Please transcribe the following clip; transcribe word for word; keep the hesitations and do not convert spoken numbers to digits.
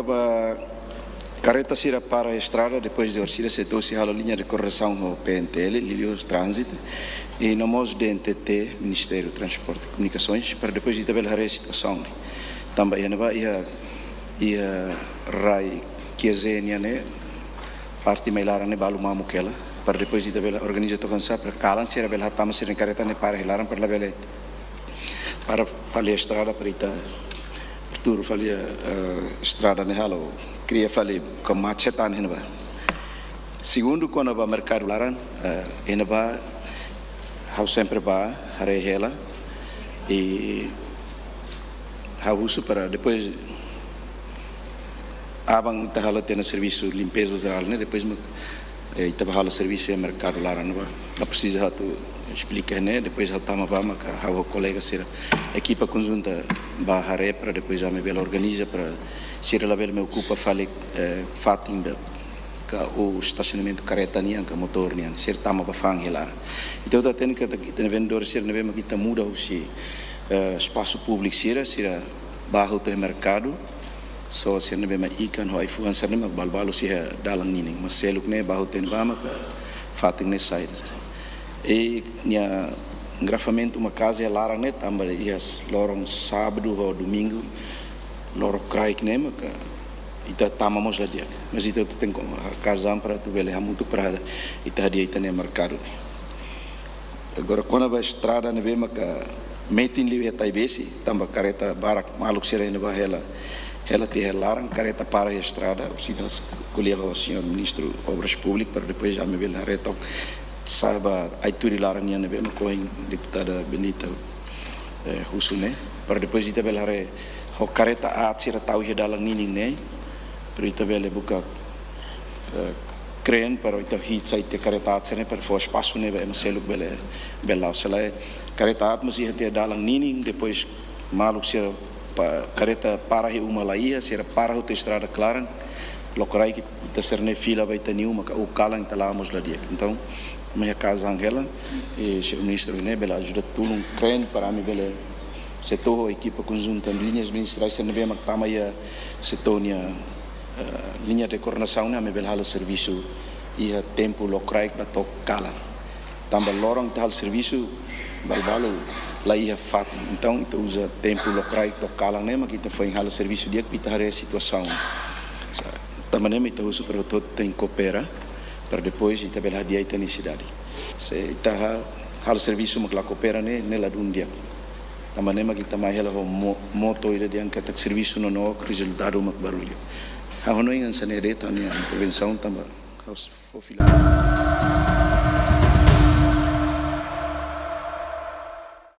Ba kareta sira para estrada, depois de orsida setór sei halo liña de koordenasaun ho P N T L, liuliu tránzitu, i no mós D N T T, Ministériu Transporte e Komunikasoens, para depois ita bele haree situasaun ne'e. Tanba iha ne'ebá iha, iha rai Kiezenia ne'e, parte mai laran ne'e balu mamuk hela, para depois ita bele organiza tokan sa para kalan sira bele hatama sira-nia kareta ne'e para iha laran para labele para fali estrada para ita tur fali, eh, estrada ne'e halo kria fali kemacetan iha ne'ebá. Segundu, kona-ba merkadu laran, eh, iha ne'ebá ha'u sempre bá haree hela i ha'u husu para depois aban ita halo tiha ona servisu limpeza jerál ne'e, depois mak, eh, ita bá halo servisu iha merkadu laran ne'ebá. La presiza atu esplika ne'e, depois ha'u tama bá maka ha'u ho kolega sira ekipa konjunta bá haree para depois ami bele organiza para sira labele mai okupa fali, eh, fatin ida ka ou estasionamentu kareta nian ka motór nian, sira tama bá fa'an iha laran. Entaun ita hatene katak ita-nia vendedór sira ne'ebé mak ita muda husi, eh, espasu públiku sira, sira bá hotu iha merkadu, só sira ne'ebé mak ikan ho ai-fuan sira ne'e mak balu-balu sei iha dalan ninin, mas seluk ne'e bá hotu iha ne'ebá maka fatin ne'e sai. I nia engarrafamentu maka'as iha laran ne'e tanba iha loron sábadu ho domingu, lorokraik ne'e maka ita tama mós la di'ak. Mas ita tenke kazan para atu bele hamutuk para ita hadi'a ita-nia merkadu ne'e. Agora, kona-ba estrada ne'ebé maka metin liu iha Taibesi, tanba kareta barak maluk sira iha ne'ebá hela, hela tiha iha laran, kareta para iha estrada, orsida ko'alia ho señór Ministru Obras Públikas, para depois ami bele haree took saida ai-tuir laran nian ne'ebé mak ohin deputada Benita, eh, husu ne'e, para depois ita bele haree ho kareta aat sira tau iha dalan ninin ne'e, para ita bele buka, eh, kren para ita hi'it sai tiha kareta aat sira ne'e para fó espasu ne'e ba ema seluk bele, bele la'o. Se lae, kareta aat mós iha tiha dalan ninin, depois maluk sira pa, kareta para iha uma la iha, sira para hotu estrada klaran, lorokraik ita sira ne'e fila ba ita-nia uma ka ou kalan ita la'o mós la di'ak. Entaun, ami hakaas an hela, i señór Ministru ne'e bele ajuda tulun kren para ami bele setór ho ekipa konjunta liñas ministeriais sira ne'ebé mak tama iha setór nia, eh, liña de koordenasaun ne'e ami bele halo servisu iha tempu lorokraik ba to'o kalan. Tanba loron ita halo servisu balu-balu la iha fatin. Entaun ita uza tempu lorokraik to'o kalan ne'e mak ita foin halo servisu di'ak, ita haree situasaun. Tanba ne'e mak ita husu para hotu-hotu tenke koopera, para depois ita bele hadi'a ita-nia sidade. Se ita ha-, halo servisu mak la koopera ne'e, ne'e ladún di'ak. Tanba ne'e mak ita mai hela ho mo-, moto ida dehan katak servisu nonook, rezultadu mak barullu. Ha'u hanoin hanesan ne'e de'it ha'u-nia intervensaun tanba ha'u fó fila.